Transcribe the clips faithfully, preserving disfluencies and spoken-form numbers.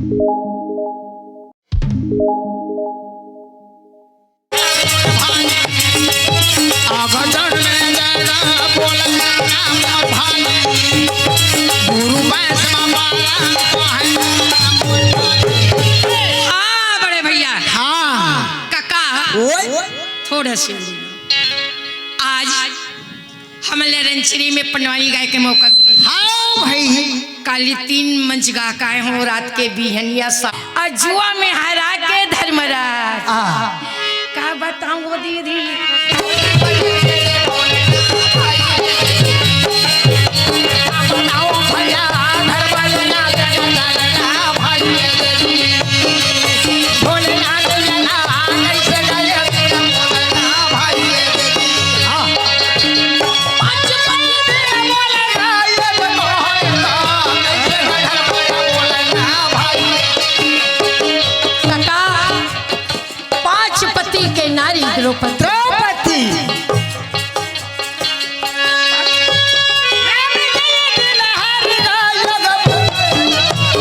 हाँ, बड़े भैया। हाँ। काका, ओए। थोड़ा से आज हमले रंचरी में पंडवानी गाय के मौका मिली। हाँ भाई। काली तीन मंच गा के आए हों, रात के बिहनिया सा। अजुआ में हरा के धर्मराज। आ। का बताऊं वो दीदी? काका, पांच पति के नारी द्रौपदी। द्रौपदी।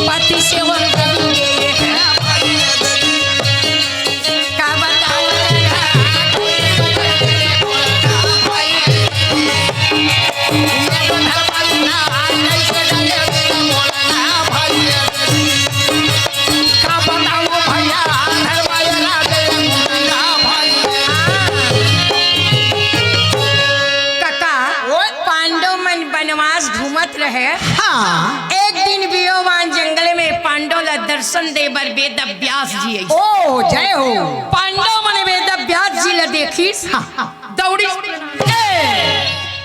पति से वो का बताओ। काका, ओए। पांडव मन बनवास घूमत रहे। हाँ। एक दिन बियोवान जंगल में पांडव ला दर्शन दे बर वेद व्यास जी आइस। ओ, जय हो। पांडव मन वेद व्यास जी ला देखिस। हाँ, हाँ। दौड़ी। ए,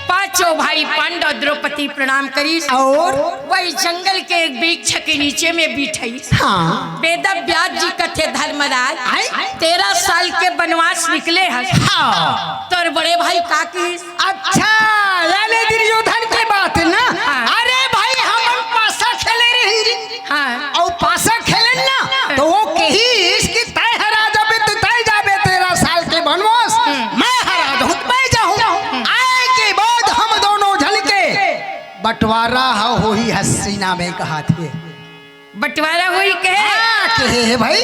पांचों भाई पांडव द्रौपदी प्रणाम करिस। और? वही जंगल के एक वृक्ष के नीचे में बिठाइस। हाँ। वेद व्यास जी कथे, धर्मराज, आय? तेरह साल के बनवास निकले हस। हाँ। तोर बड़े भाई का किस? अच्छा, यानी दुर्योधन के बात ना। हाँ। अरे भाई, हमन पासा खेले रहिन जी। हाँ। अउ पासा खेलेन ना, तो वो कहिस कि तैं हरा जाबे, तो तैं जाबे तेरह साल के बनवास, हम्म। मैं हरा जाहूं, मैं जाहूं। हम्म। आए के बाद हम दोनों झन के बंटवारा ह होही हस्तिना में, कहाथे। बंटवारा होही कहे? हाँ, कहे हे भाई।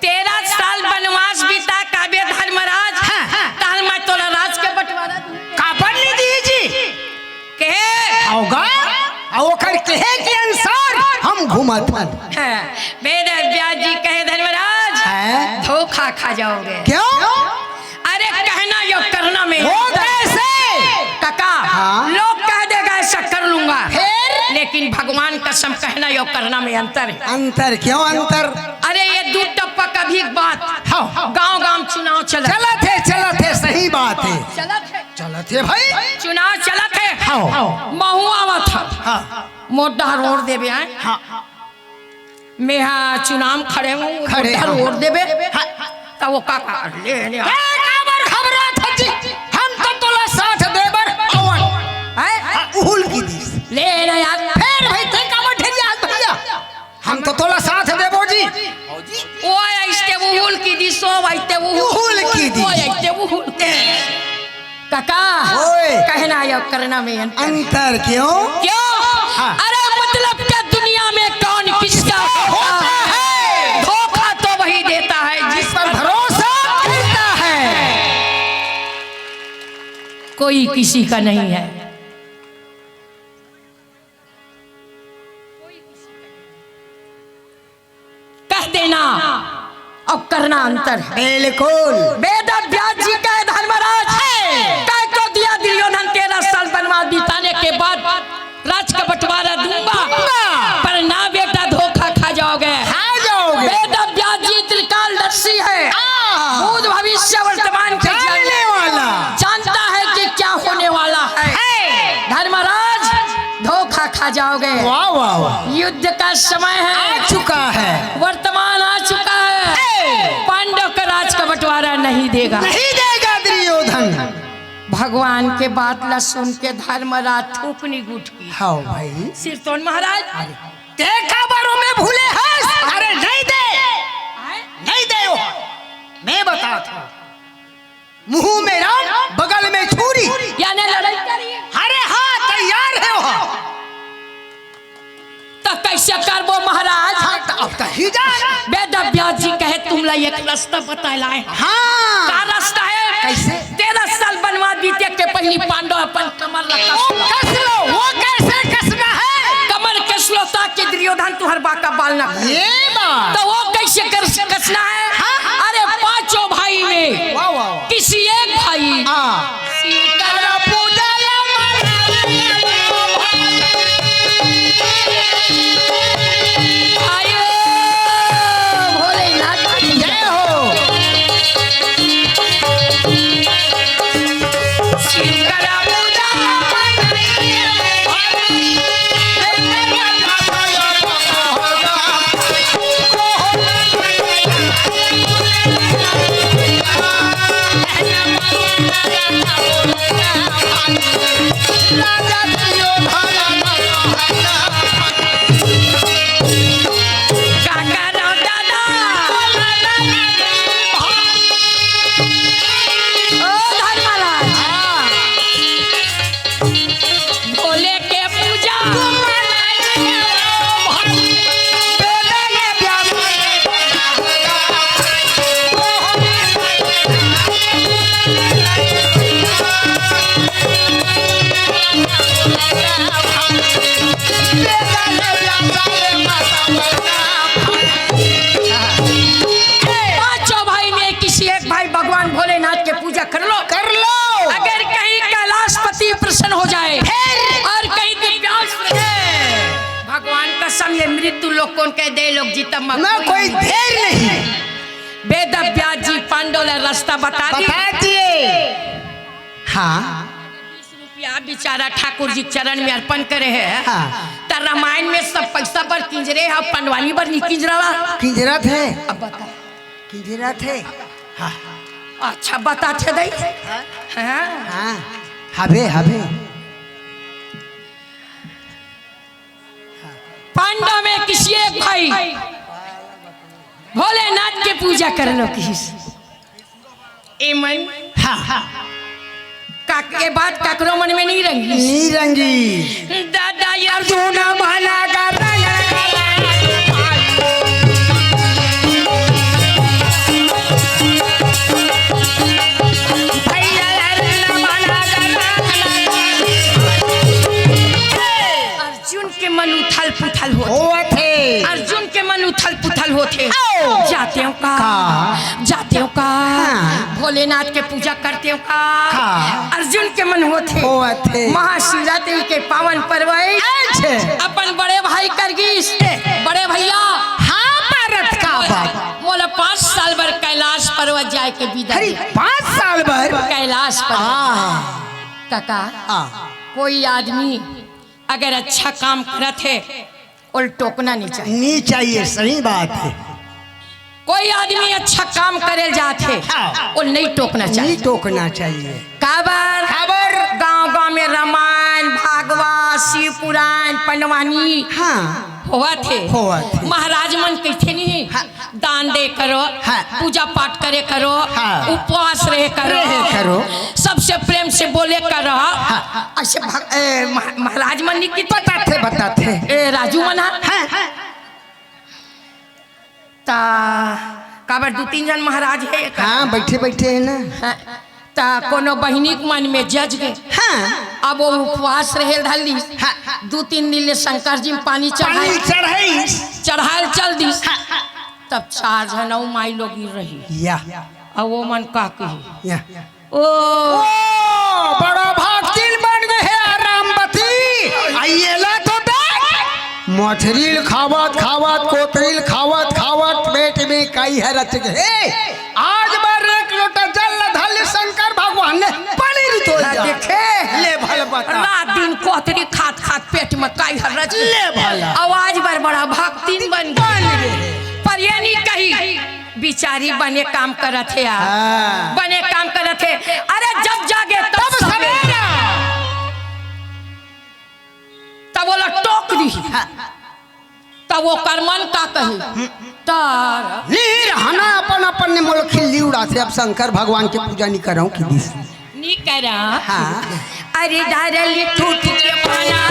तेरह साल बनवास बिता के आबे धर्मराज, हाँ, हाँ। तहन मैं तोला राज के बंटवारा दूं। काबर नइ दिही जी? कहे? होगा? अउ ओकर कहे के अनुसार हम घूमत हन। हाँ, वेद व्यास जी कहे, धर्मराज, हैं? धोखा खा जाओगे। क्यों? अरे, कहना अउ करना में वो अंतर। कैसे? काका, हाँ? लोग कह देगा ऐसा कर लूंगा, फिर? लेकिन भगवान कसम, कहना अउ करना में अंतर है। अंतर, क्यों अंतर? अरे, ये दू टप्पा कभी बात। हाँ। गांव गांव चुनाव चलत। चलत हे, चलत हे, सही बात हे। चलत हे। चलत हे भाई। चुनाव चलत हे। हाँ। महूं आवत हंव। हाँ। मोर डहर ओढ़ देबे, हैं? हाँ। मेहा चुनाव खड़े हंव, खड़े मोर डहर हंव। ओढ़ देबे। हाँ। त वो काका, ले ने आ। ए, काबर घबराथस जी? हम तो तोला साथ देबर अवन। हैं? हाँ, उहुल की दिस। ले ने यार। फेर भाई, तैं काबर ढेरियाथस भैया? हम तो तोला साथ देबो जी। ओ अइसे उहुल की दिस, ओ अइसे उहुल। उहुल की दिस। ओ अइसे उहुल। काका, ओए। कहना अउ करना में अंतर। अंतर क्यों? क्यों? हाँ। अरे मतलब क्या, दुनिया में कौन किसका होता है? धोखा तो वही देता है जिस पर भरोसा करता है। कोई किसी का नहीं है। कह देना अउ करना अंतर है। बिल्कुल। वेद व्यास जी कहे, धर्मराज, कह तो दिया दुर्योधन तेरह साल बनवास बिताने के बाद राज का बंटवारा दूंगा, दूंगा। पर ना बेटा, धोखा खा जाओगे। खा जाओगे। वेद व्यास जी त्रिकालदर्शी है। हाँ। भूत भविष्य वर्तमान के जानने वाला। जानता है कि क्या होने वाला है। है। धर्मराज, धोखा खा जाओगे। वाह, वाह, वाह। युद्ध का समय है। आ चुका है। वर्तमान आ चुका है। ए! पांडव का राज का बंटवारा नहीं देगा। नहीं देगा दुर्योधन। भगवान के बात ला सुन के धर्मराज थूकनी गुटकी। हाँ भाई। सिरतोन महाराज। अरे, देखा बारो में भूले हस। अरे, नहीं दे। आए? नहीं दे वो। मैं बताथंव। मुंह में राम, बगल में छुरी। यानी लड़ाई करिए। अरे हाँ, तैयार हे वो। त कइसे करबो महाराज? हाँ, त अब कहे। बेद व्यास जी कहे, तुमला एक रास्ता बताए लाए हँव। हाँ। का रास्ता हे? कैसे? तेरह साल बनवास बीते के पहिली पांडव अपन कमर ला कस लो। कस लो, वो कैसे कसना हे? कमर कस लो ताकि दुर्योधन तुँहर बाँका बाल ना करे। ये बात। त वो कैसे कर, कसना हे? हाँ। अरे पाँचों भाई में वाह, वाह, वाह। किसी एक भाई हाँ। सीता पूजा ला मनाई। आयो भोलेनाथ की जय हो। सीता पूजा भोले के पूजा। पांचों भाई में किसी एक भाई भगवान भोलेनाथ के पूजा कर लो। कर लो। अगर कहीं कैलाशपति प्रसन्न हो जाए फिर? और कहीं दिव्यांश रहे, भगवान कसम ये मृत्यु लोग कौन कह दे लोग जीता मत ना कोई। कोई देर नहीं। वेद व्यास जी पांडव ला रास्ता बता दिए। बता दिए। हाँ। बीस रुपया बेचारा ठाकुर जी के चरण में अर्पण करे हे। हाँ। त रामायण में सब पैसा बर किंजरे हे, पंडवानी बर नहीं किंजरा ला। किंजरत हे। अब बता। किंजरत हे। हाँ। अच्छा बताथे दई। हाँ। हाँ। हवे, हवे। पांडव में किसी एक भाई भोलेनाथ के पूजा कर लो किस। ए मन। हाँ, हाँ। का, ये बात काकरो मन में नहीं रंगी। नहीं रंगी। दादा ये अर्जुन बना कर भैया अर्जुन बना कर अर्जुन के मन उथल पुथल होथे। होवत हे। अर्जुन के मन उथल पुथल होथे। आओ। जातेंव का? का? जातेंव का? हाँ। भोलेनाथ के पूजा करतेंव का? का? अर्जुन के मन होथे। होवत हे। महाशिवरात्रि के पावन पर्व हे। अच्छा। अपन बड़े भाई कर गिस। ए। बड़े भैया। हाँ, भारत का बात। मोला पाँच साल बर कैलाश पर्वत जाए के विदा अरे, दे। पाँच साल बर? कैलाश पर्वत। हाँ। काका, हाँ। कोई आदमी अगर अच्छा काम करत हे, ओला टोकना नहीं चाहिए। नहीं चाहिए, सही बात हे। कोई आदमी अच्छा काम करे जात हे, हाँ। ओला नहीं टोकना चाहिए। नहीं टोकना चाहिए। काबर? काबर? गांव-गांव में रामायण, भागवत, शिव पुराण, पंडवानी हाँ। होवत हे। होवत हे। महाराज मन कहिथे नहीं, हाँ। दान दे करो, हाँ। पूजा पाठ करे करो, हाँ। उपवास रहे करो, रहे करो। सबसे प्रेम से बोले करो। हाँ। ऐसे भग-, ए, महा-, महाराज मन नहीं किथे। बताथे, बताथे। ए, राजू मन हा? हाँ। ता काबर दू तीन झन महाराज हे का? हाँ, बैठे बैठे हे ना। हाँ। त कोनो बहिनी के मन में जच गे। हाँ। अब वो उपवास रहे ल धर लिस। हाँ। दू तीन दिन ले शंकर जी में पानी चढ़ाए। पानी चढ़ाइस। चढ़ाए ल चल दिस। हाँ। तब चार झन अउ माई लोगिन रही। या। अब वो मन का कही? या। ओ। ओ, बड़ा भक्तिन बन गे हे रामवती। आ एला तो देख। मछरी ल खावत, खावत, कोतरी ल खावत, खावत, पेट में काई ह रच गे हे। आज बर एक लोटा जल ल धर ले शंकर भगवान ने पनीर तो हाँ, जा। देखे। ले भल बता। रात दिन कोतरी खात खात पेट में काई हर रच ले भला। आवाज बर बड़ा भक्तिन बन बन गे। पर ये नहीं कही बिचारी बने काम करत हे यार। हाँ। बने काम करत हे। अरे जब जागे तब तब सवेरा। सवेरा। तब ओला टोक दी। हाँ। तब ओकर मन का कही? तार। नी रहना अपन अपन ने मोला खिल्ली उड़ाथे, अब शंकर भगवान के पूजा नी करंव कि दिस। नी करा। हाँ। अरे डारली ठूठ के पाना।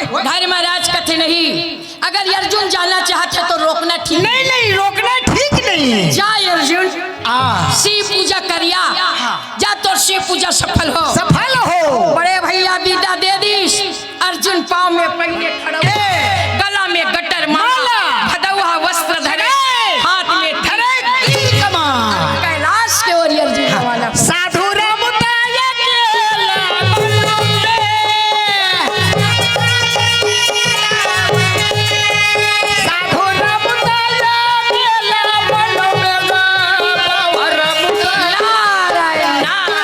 धर्मराज कथे नहीं, अगर अर्जुन जाना चाहत है तो रोकना ठीक नहीं, नहीं, रोकना ठीक नहीं है। जा अर्जुन, आ। शिव पूजा करिया, हाँ। जा तोर शिव पूजा सफल हो। सफल हो। बड़े भैया विदा दे दीस, अर्जुन पाँव में पहिने खड़ा हो, ए। गला में गटर माला, माला। भदौहा वस्त्र धरे, ए। हाथ में धरे तीर कमान। कैलाश के ओर अर्जुन रवाना। साधु राम ताया के लाल में। साधु राम ताया के लाल में। नारायण, नारायण।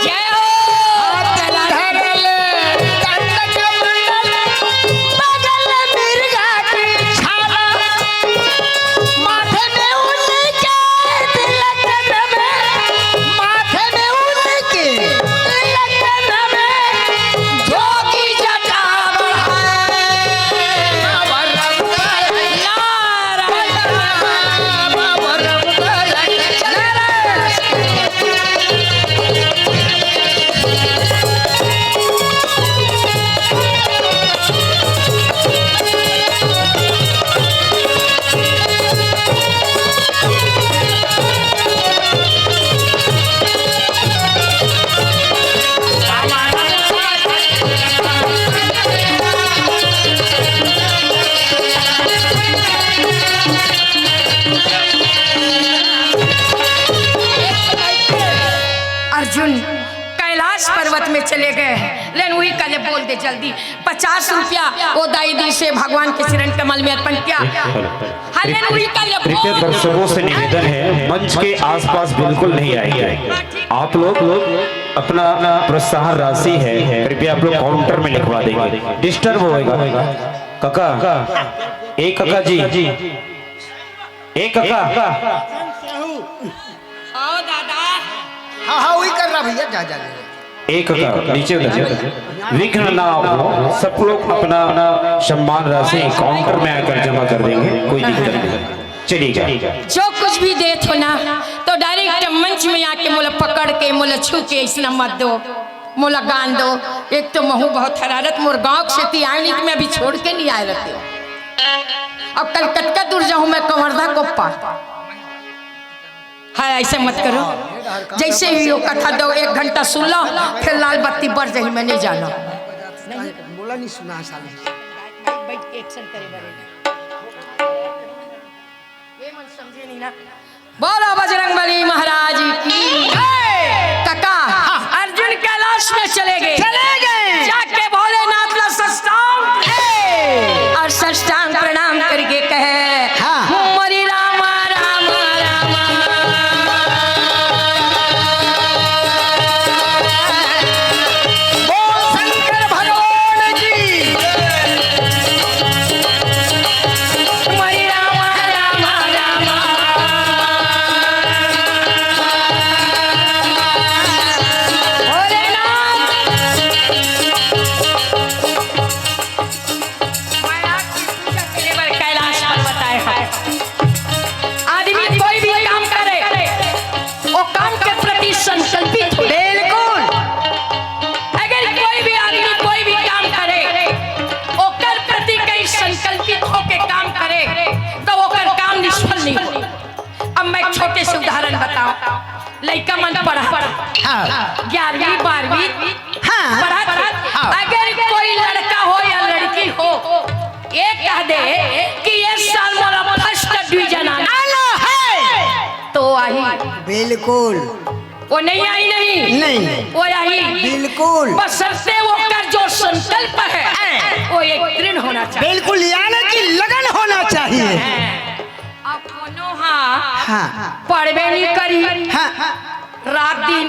जय हो। धरले दंड कमंडल, बगल मिर्गा की छाला, माथे में उनके तिलक में, माथे में उनके तिलक में, जोगी जटा बढ़ाए। नारायण। अर्जुन कैलाश पर्वत में चले गए हैं। लेन वही कले बोल दे जल्दी, पचास रुपया वो दाई दी से भगवान के चरण कमल में अर्पण किया। हले वही कले प्रिय बोल। दर्शकों से निवेदन है, मंच के आसपास बिल्कुल नहीं आएंगे आप लोग। अपना प्रोत्साहन राशि है, कृपया आप लोग काउंटर में लिखवा देंगे, डिस्टर्ब होएगा। काका, ए काका जी, ए काका। आओ दादा। हाँ, हाँ, वही कर रहा भैया, जा, जा, जा। ए काका, नीचे उतर जाओ। विघ्न ना हो, सब लोग अपना सम्मान राशि काउंटर में आकर जमा कर देंगे, कोई दिक्कत नहीं। चलिए जा। जो कुछ भी देत हो ना, तो डायरेक्ट मंच में आके मोला पकड़ के, मोला छू के, ऐसना मत दो, मोला गान दो। एक तो महू बहुत हरारत, मोर गाँव के सेती आए नहीं तो मैं अभी छोड़ के नहीं आए रहते। अब कलकत्ता दूर जाऊँ मैं, कवर्धा कोप्पा। हाँ, ऐसे मत करो। जैसे भी हो कथा दो, एक घंटा सुन लो, फिर लाल बत्ती बर जाही, मैं नहीं जाना। बोला नहीं सुना साले। बैठ के एक्शन करे बड़े। ये मन समझे नहीं ना। बोलो बजरंग बली महाराज की। काका, अर्जुन कैलाश में चले गए। चले गए। जाके भोलेनाथ ला साष्टांग। ए। और साष्टांग प्रणाम करके कहे, हाँ। मोरी रामा, रामा, रामा। बोल शंकर भगवान की। मोरी रामा, रामा, रामा। भोलेनाथ। मैं आपकी पूजा करे बर कैलाश पर्वत आए हंव। आदमी कोई भी काम करे, वो काम के प्रति संकल्पित हो। बिल्कुल। अगर कोई भी आदमी कोई भी काम करे, ओकर प्रति कहीं संकल्पित होके काम करे, तो ओकर काम निष्फल नहीं हो। अब मैं एक छोटे से उदाहरण बताऊं। लइका मन पढ़त, हाँ। ग्यारहवीं, बारहवीं हाँ। पढ़त, हाँ। अगर कोई लड़का हो या लड़की हो, ये कह दे कि ये साल मोला फर्स्ट डिवीजन आना आना है। तो आही। बिल्कुल। वो नहीं आई नहीं। नहीं। वो आही। बिल्कुल। बशर्ते वो कर जो संकल्प है, है। वो एक दृढ़ होना चाहिए। बिल्कुल, यानी कि लगन होना चाहिए। अब कोनो हा हाँ। पढ़बे नहीं करी। हाँ। रात दिन।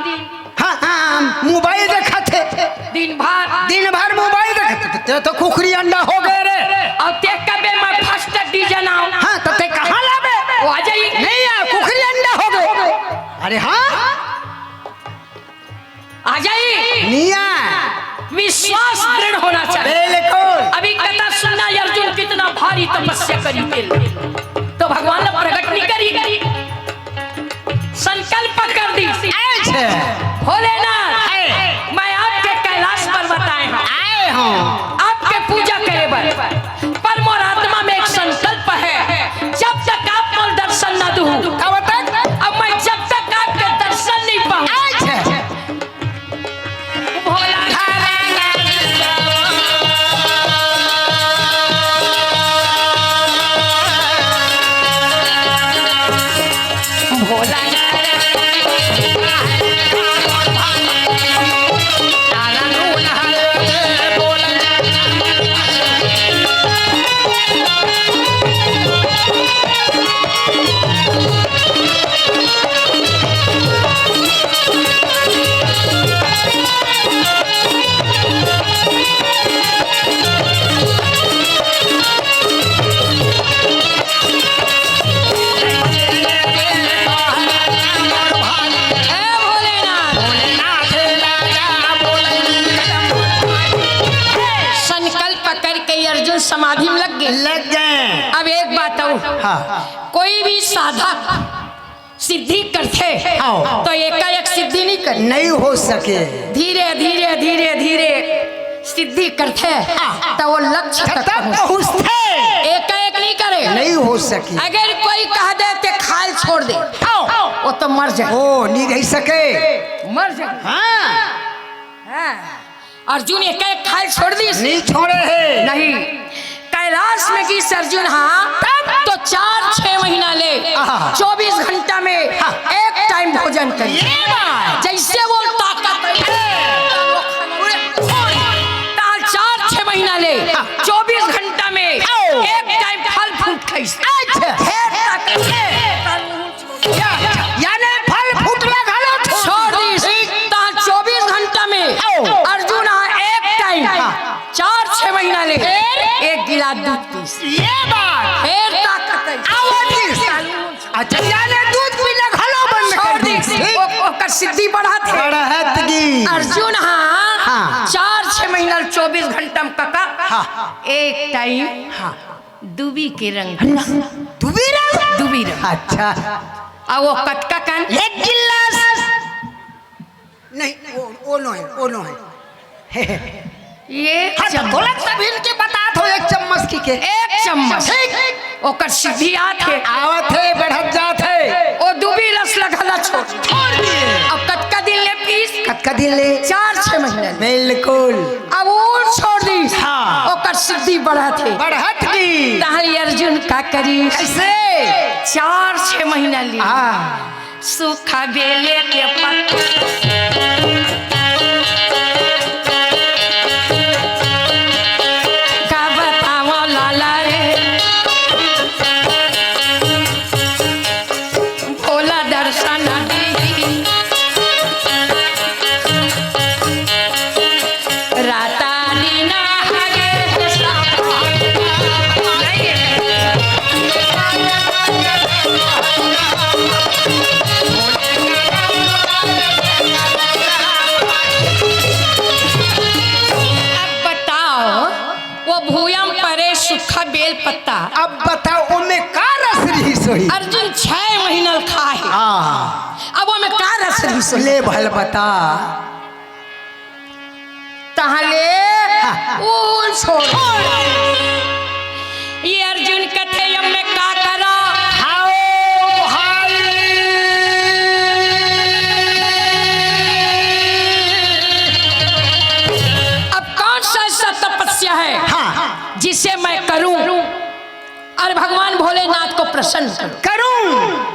हाँ, हाँ, मोबाइल देखत हे। दिन भर। दिन भर मोबाइल देखत हे। ते तो कुकरी अंडा हो गए रे। अउ ते कबे मैं फर्स्ट डिवीजन आऊं। हाँ, तो ते कहाँ लाबे? वो आ जाई। नहीं यार, कुकरी अंडा हो गए। अरे हाँ? विश्वास दृढ़ होना चाहिए। बिल्कुल। अभी कथा सुनना, अर्जुन कितना भारी तपस्या करी के, तो भगवान ला प्रगट नहीं करी। संकल्प कर दी। अच्छा। भोलेनाथ, है। मैं आपके कैलाश पर्वत आए हूँ। आए हूँ। आपके पूजा करे बर। पर मोर आत्मा में एक संकल्प है, जब तक आप मोर दर्शन न दू, तब तक? अब मैं जब तक आपके दर्शन नहीं पाऊँ। अच्छा। भोला संकल्प करके अर्जुन समाधि में लग गए। लग गए। अब एक बात और, हाँ। कोई भी साधक सिद्धि करथे, हाँ। तो एकाएक सिद्धि नहीं करे। नहीं हो सके। धीरे, धीरे, धीरे, धीरे सिद्धि करथे, हाँ। तो वो लक्ष्य तक तब पहुँचथे। पहुँचथे। एकाएक नहीं करे। नहीं हो सके। अगर कोई कह दे ते खाल छोड़ दे, हाँ। वो तो मर जाए। ओ, नहीं रह सके। मर जाए। हाँ। हाँ। अर्जुन एकाएक खाल छोड़ दिस? नहीं छोड़े हे। नहीं। कैलाश में गिस अर्जुन, हाँ, तब? तो चार छह महीना ले, आहा। चौबीस घंटा में, हाँ। एक टाइम भोजन करी। ये बात। जैसे वो ताकत है। ताल चार छह महीना ले, हाँ। चौबीस घंटा में, आओ। एक टाइम फल फ्रूट खाइस। अच्छा। ढेर ताकत है। या-, याने फल फूट ला घलो छोड़ छोड़ दिस। दिस। तहाँ चौबीस घंटा में आओ। अर्जुन ह एक टाइम हाँ। चार छह महीना ले फिर? एक गिलास दूध पीस। ये बात। फिर ताकत है। आवा दिस। अच्छा, याने दूध पीना घलो बंद छोड़ कर दिस। दिस। ठीक। ओ-, ओकर सिद्धि बढ़त हे। बढ़त गिस। अर्जुन ह हाँ। चार छह महीना ले चौबीस घंटा में कका हाँ। एक टाइम हाँ। दुबी के रंग। दुबी रंग? दुबी रंग। अच्छा। आ वो कतका कन? एक गिलास। नहीं, वो, वो नो है, वो नो है। ये हाँ, तो चम्मच। बोला तब इनके बतात हो एक चम्मच की के। एक चम्मच। ठीक। ओकर सिद्धि आत हे। आवत हे, बढ़त जात हे। ओ दुबी रस ला घलो छोड़। छोड़ दिए। अब कतका दिन ले पीस? कतका दिन ले? चार छह महीना ले। बिल्कुल। अब वो छोड़ दिस। हाँ। ओकर सिद्धि बढ़त हे। बढ़त गिस। तहाँ अर्जुन का करिस? कैसे? चार छह महीना ले। हाँ। सूखा बेले के पत्ता। का बतावं लाला रे। भोला दर्शन दीही। राता दिन हगे अब बताओ, वो भूया म परे सूखा बेल पत्ता। अब बताओ, ओमे का रस रहिस होही? अर्जुन छह महीना ल खाए हे। हाँ। अब ओमे का रस रहिस होही? ले भल बता। तहाँ ले हाँ। ऊन छोड़। छोड़। ये अर्जुन कथे, अब मैं का करा? हाओ भाई। अब कौन सा ऐसा तपस्या है हाँ। जिसे मैं करूं और भगवान भोलेनाथ को प्रसन्न करूं? करूं।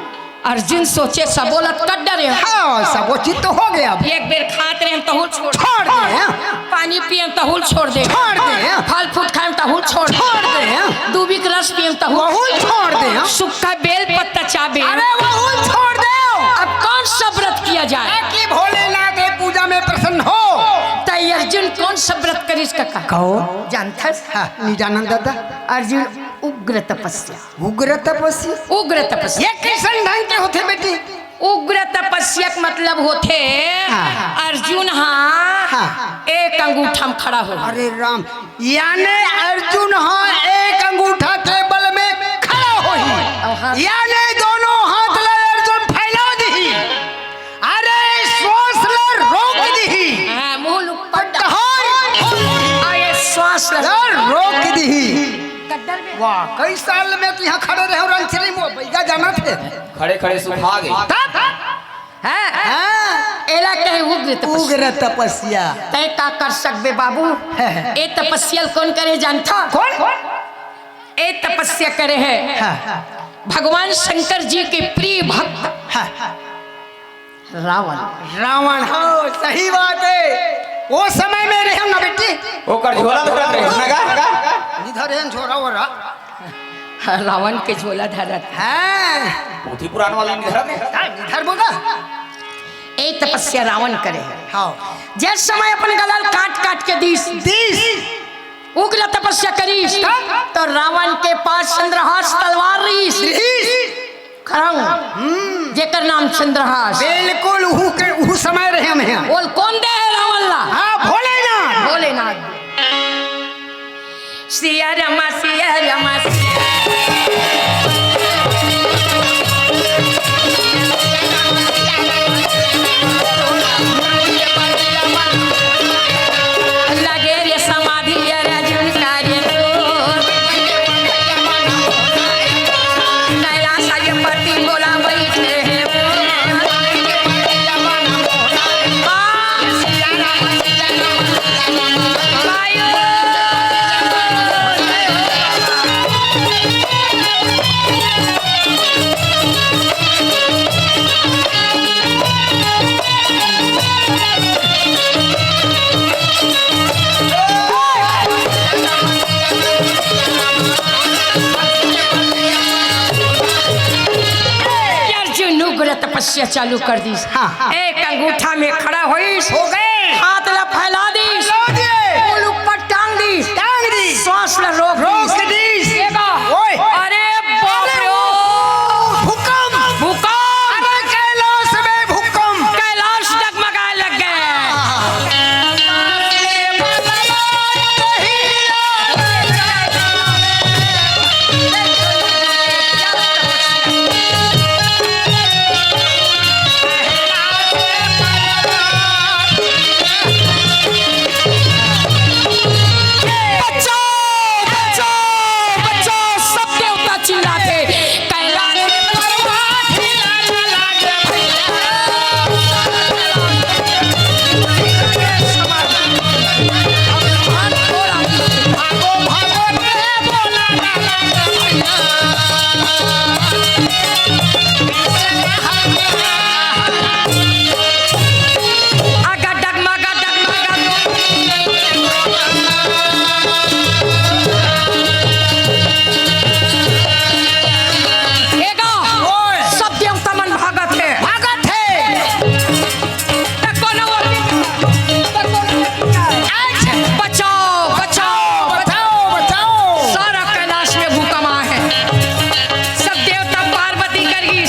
अर्जुन सोचे, सबो ला त कर डरे हंव। हाँ, सबो चीज तो हो गया अब। एक बेर खात रहेन तहू ल छोड़ छोड़ दे, हाँ। पानी पिएन तहू ल छोड़ दे। छोड़ दे, हाँ। फल फ्रूट खाएन तहू ल छोड़ दे। छोड़ दे, हाँ। दूबी के रस पिएन तहू ल वहू ल छोड़ दे, हाँ। सूखा बेल पत्ता चाबे। अरे वहू ल छोड़ दे। अब कौन सा व्रत किया जाए? ताकि भोलेनाथ के पूजा में प्रसन्न हो। त अर्जुन कौन सा व्रत करिस कका? कहो। जानथस? हाँ, नहीं जानन दादा। अर्जुन उग्र तपस्या। उग्र तपस्या। उग्र तपस्या। ये कैसन ढंग के होथे बेटी? उग्र तपस्या के मतलब होथे हाँ। अर्जुन हा हाँ। एक अंगूठा में खड़ा हो। अरे राम, याने अर्जुन हा एक अंगूठा के बल में खड़ा होही, हाँ। याने दोनों हाथ ला अर्जुन फैला दिही, अरे श्वास ला रोक दिही, हाँ, मुंह ऊपर डहार अरे श्वास ला ला रोक दिही। गद्दर में वाह, कई साल में तो यहाँ खड़े रहे रंगचरी मो बैगा जाना थे। खड़े खड़े सुखा गए। तब हैं? हाँ। एला कहे उग्र तपस्या। उग्र तपस्या। तय का कर सकबे बाबू? हैं। ए तपस्या ल कौन करे जानथा? कौन? ए तपस्या करे हे हाँ। भगवान शंकर जी के प्रिय भक्त हाँ। रावण। रावण, हाँ, सही बात है। वो समय में रहे हम ना बेटी। ओकर झोला धरत रहे, ना का? निधर है झोरा वोरा। रावण के झोला धरत। हाँ। पोथी पुराण वाला निधर है। हाँ, निधर बोला। ए तपस्या रावण करे हे। हाँ। जिस समय अपन गला ल काट काट के दीस। दीस। उग्र तपस्या करीस। तब? तो रावण के पास चंद्रहास तलवार रहीस। रहीस। खरंग। हम्म। जेकर नाम चंद्रहास। बिल्कुल उहू के, उहू समय रहे हम हैं। बोल कौन दे हे रावण ला? हाँ, भोलेनाथ। भोलेनाथ। सिया रामा, सिया रामा, सिया लगे रे समाधि अर्जुन का रे तोर। कैलाश ये पति बोला बैठे हैं। अर्जुन उग्र तपस्या चालू कर दीस। हाँ, हाँ। एक अंगूठा में खड़ा होइस, हो गए। हाथ ला फैला दीस, फैला दिए। मुंह ऊपर टांग दीस, टांग दीस। श्वास ला रोक रोक दीस। दीस। ये का? ओए। अरे बाप रे, ओ। भूकंप। भूकंप। अरे कैलाश में भूकंप। कैलाश डगमगाए लग गए। बचाओ, बचाओ, बचाओ, सब देवता चिल्लाथे। कैलाश में परवान हिलाने लागे भैया। भागो, भागो रे, बोला ना लागे भैया। आगा डगमगा डगमगा। एगा, ओए। सब देवता मन भागत हे। भागत हे। त कोनो ओती, त कोनो ओती। अच्छा। बचाओ, बचाओ, बचाओ, बचाओ। सारा कैलाश में भूकंप आए हे। सब देवता पार्वती कर गई।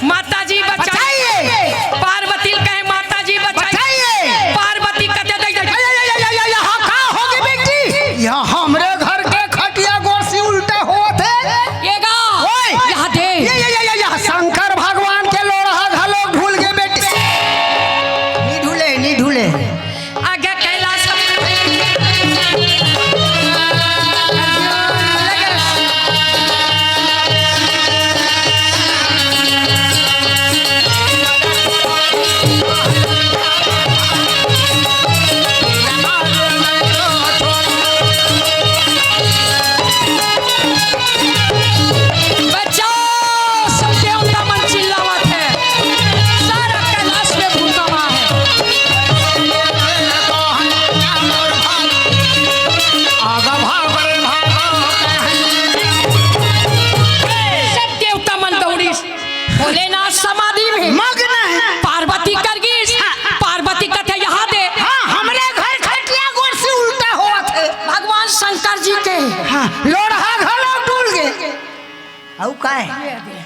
माता जी बचाइए। बचाइए। पार्वती कहे, "माता जी बचाइए।" बचाइए। पार्वती कते दे, दे, दे। या, या, या, या, या, यहाँ का होगे बेटी? यहाँ हमरे घर के खटिया गोरसी उल्टा होत हे। ये गा। ओए। यहाँ दे। ये, ये, ये, ये, ये, शंकर भगवान के लोढ़ा घलो भूल गे बेटी। नी ढूले, नी ढूले। आगे कैलाश। बचाओ, सब देवता मन चिल्लावत हे, सारा कैलाश में भूकंप आए हे। सब देवता मन दौड़ी, भोलेनाथ समाधि में मग्न हे। पार्वती कर गिस, पार्वती कथे, "यहाँ दे।" हाँ, हमरे घर खटिया गोरसी उल्टा होत हे। भगवान शंकर जी के हाँ, लोढ़ा घलो डूल गे। अउ काय?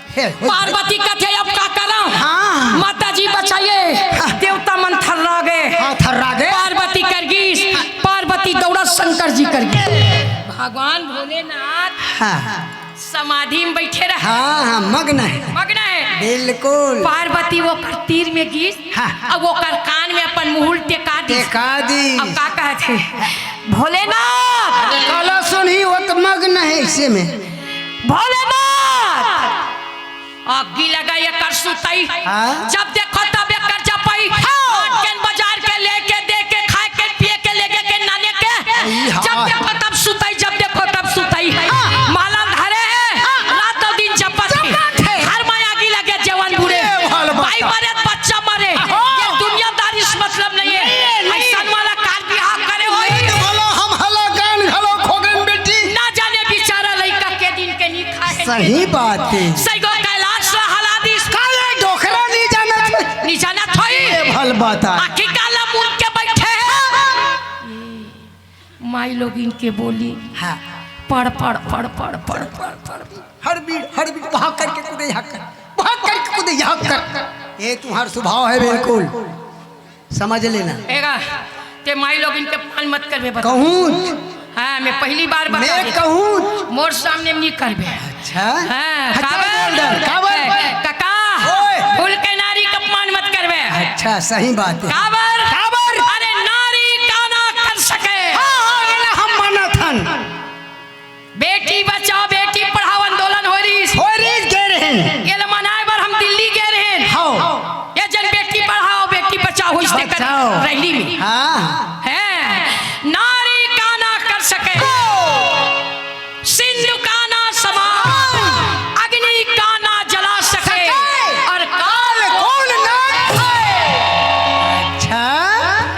हे, हे, पार्वती कथे, "अब का करंव? हाँ। माता जी बचाइए।" हाँ। देवता मन थर्रा गे। हाँ, थर्रा गे। पार्वती कर गीस, पार्वती दौड़ा शंकर जी कर गीस। भगवान भोलेनाथ हाँ। समाधि में बैठे रहे। हाँ, हाँ, मग्न हे। मग्न हे। बिल्कुल। पार्वती ओकर तीर में गीस, हाँ। अब ओकर कान में अपन मुहुल टेका दीस। टेका दीस। अब का कहत हे? भोलेनाथ! अरे, काला सुनही, वो तो मग्न हे इसे में। भोलेनाथ! आगी लगा एकर सुतई। हाँ। जब देखो तब एकर जपई। हाँ। काट के बाजार के लेके दे के खाए के पिए के लेके के नाने के। अई हाँ। जब देखो तब सुतई, जब देखो तब सुतई। हाँ। माला धरे हे, हाँ। रातों दिन जपत हे। जपत हे। घर में आगी लगे जवान बूढ़े। ए, वाला बात। भाई मरे, बच्चा मरे। हाँ। ये दुनियादारी से मतलब नहीं हे। नहीं हे, नहीं। अइसन वाला कार बिहाव करे होही। नहीं तो बोलो, हम हलाकान घलो खो गन बेटी। ना जाने बेचारा लइका के दिन के नी खाए हे। सही बात हे। सही गो कैलाश ला हला दीस। काले डोकरा नी जानत हे। नी जानत होही। ये भल बात हे। आखी काला मुन के बैठे हे। माई लोगिन के बोली। हाँ। पड़, पड़, पड़। हड़बीड़, हड़बीड़, वहाँ करके कूदे, यहाँ कर, वहाँ करके कूदे, यहाँ कर। ये तुम्हार स्वभाव हे बिल्कुल, समझ लेना। एगा, ते माई लोगिन के अपमान मत करबे, बता। कहूँ? हाँ, मैं पहली बार बता मैं देथंव। कहूँ? मोर सामने में नहीं करबे। अच्छा। हाँ, अच्छा, काबर? बोल दे, काबर? कका, ओए। भूल के नारी के अपमान मत करबे। अच्छा, सही बात हे। काबर? काबर? अरे, नारी का ना कर सके। हाँ, हाँ, एला हम मानत हन। बेटी बचाओ, बेटी पढ़ाओ आंदोलन होय रहिस। होय रहिस, गे रहेन। एला मनाए बर हम दिल्ली गे रहेन। हाँ। ये जन बेटी पढ़ाओ, बेटी बचाओ, इस तेकर बचाओ। रैली में। हाँ। हैं, नारी का ना कर सके, सिंधु का ना समान, अग्नि का ना जला सके, सके। और काल कौन ना खाए। अच्छा,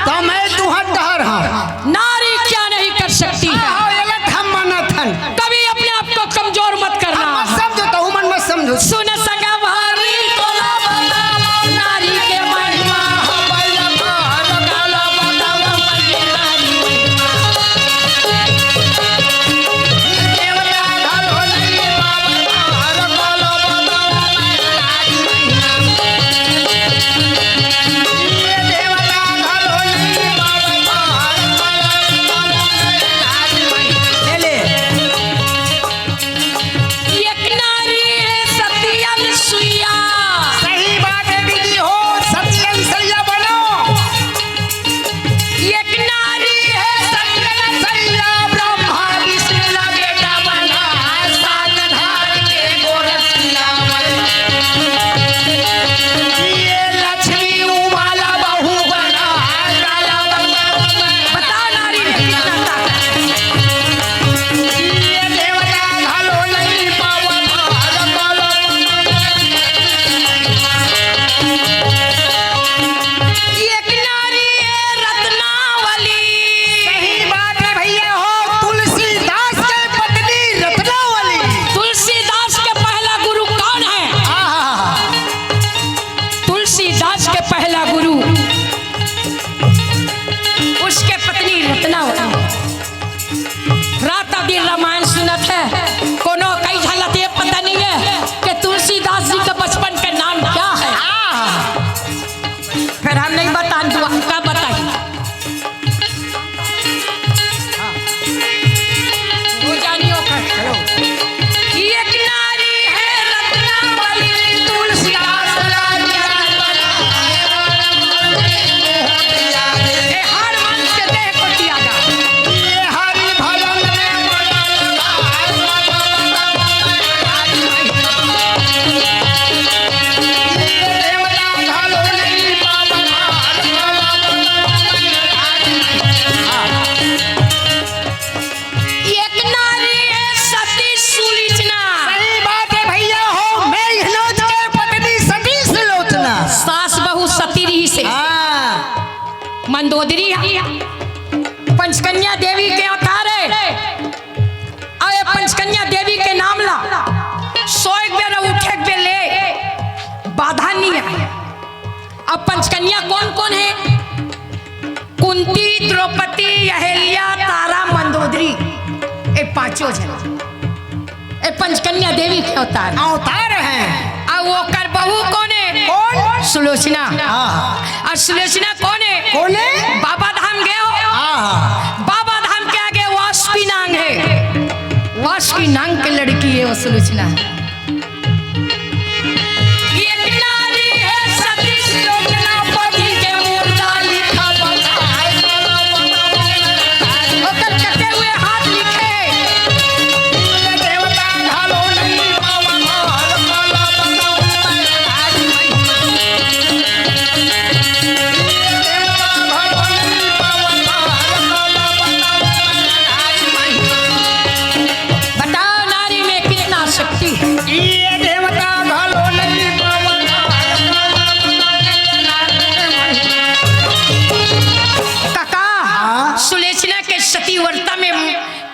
तो मैं तुहर डहर हूँ। नारी क्या नहीं कर सकती है। हाँ, ये लत हम मानत हन। कभी अपने आप को कमजोर मत करना। मत समझो, तो मन मत समझो। सुन सगा भारी तोला बतावा नारी के महिमा। ले, ले। एक नारी है सती अनुसुईया। सही बात है दीदी हो, सती अनुसुईया बनो। एक नारी है सती अनुसुईया, ब्रह्मा विष्णु का बेटा बना, सात धार के गोरखिया बना। ये लक्ष्मी उमा ला बहू बना, काला बना। बताओ नारी में कितना ताकत है। ये देवता घलो नहीं पावत। एक नारी है रत्नावली। सही बात है भैया हो, तुलसीदास के पत्नी रत्नावली। तुलसीदास के पहला गुरु कौन है? आहा। तुलसीदास के पहला गुरु, उसके पत्नी रत्नावली। रात दिन रामायण सुनत है, कोनो कई झलक ये पता नहीं है कि तुलसीदास जी के बचपन के नाम क्या है। फिर हम नहीं बताएं, तू आपका बताइए। वो जानियो कर। हेलो। एक नारी है रत्नावली, तुलसीदास लाल जान बना। ए, हर मन के देह को त्यागा। ये हरि भजन में एक नारी है सती सुलोचना। सही बात है भैया हो, मेघनाथ के पत्नी सती सुलोचना। सास बहू सती रहिसे। हाँ। मंदोदरी है। पंचकन्या देवी के अवतार है। अउ ये पंचकन्या देवी के नाम ला सोए के बेरा उठे के बेर ले बाधा नहीं है। अब पंचकन्या कौन कौन है? कुंती, द्रौपदी, अहल्या, तारा, मंदोदरी, ये पांचों झन। ए पंचकन्या देवी के अवतार। अवतार है। अउ ओकर बहू कोने? कौन? सुलोचना। हाँ। अउ सुलोचना कोने? कोने? बाबा धाम गे हो। हाँ, हाँ। बाबा धाम के आगे वासुकी नांग है, वासुकी नांग के लड़की है वो सुलोचना। एक नारी है सती सुलोचना, पति के मुर्दा लिखा बताए। ओकर कटे हुए हाथ लिखे। देवता घालो नहीं पावन। बताओ, नारी में कितना शक्ति है। ये देवता घालो नहीं पावन। काका, हाँ? सुलोचना के सती व्रता में